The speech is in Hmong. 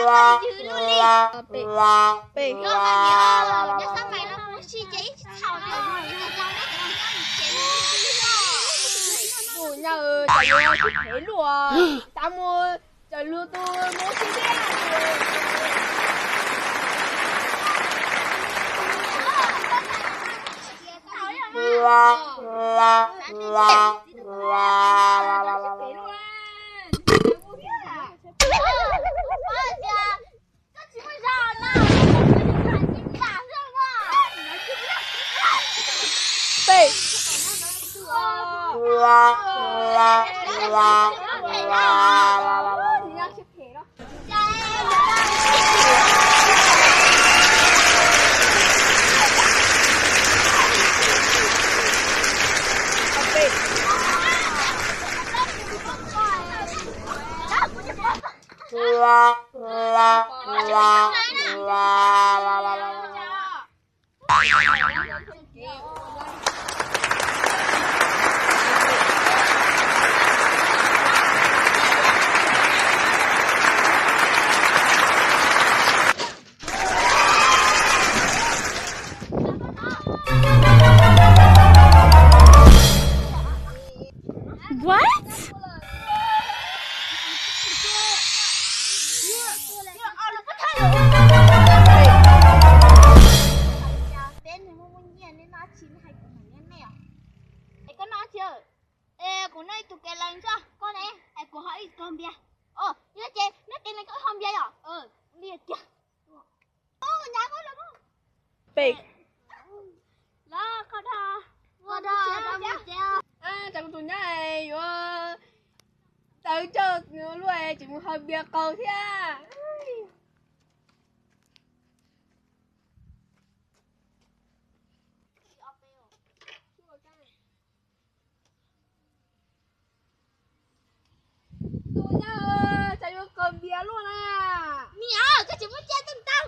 Ywg luaj li. Pem, pem. Nyob mas niam, nyob sab mais no kuv sib ces ib txhaum no. Tus nyab, cov yuav sib phem luaj. Xav mus cawm luag tus mus sib phem. Pem. What? Peb nws muaj muaj nyiaj, neb noj tsis, neb hais kuv mam neb os. Es koj noj tsis? Es kuv noj ib tug kev lees tso, koj ne? Es kuv ho ib tug npias. Yog ces neb kev lees koj ho npias yom? Li tiag. Pem. Los koj dag, koj dag, koj dag. Tsam kuv tus nyab yuav tawv coj luaj tsis mus haus npias qaug thiab. Tus nyab, tsam yuav qaug npias luaj na. Niam, koj tsis muab caj tawm ntau.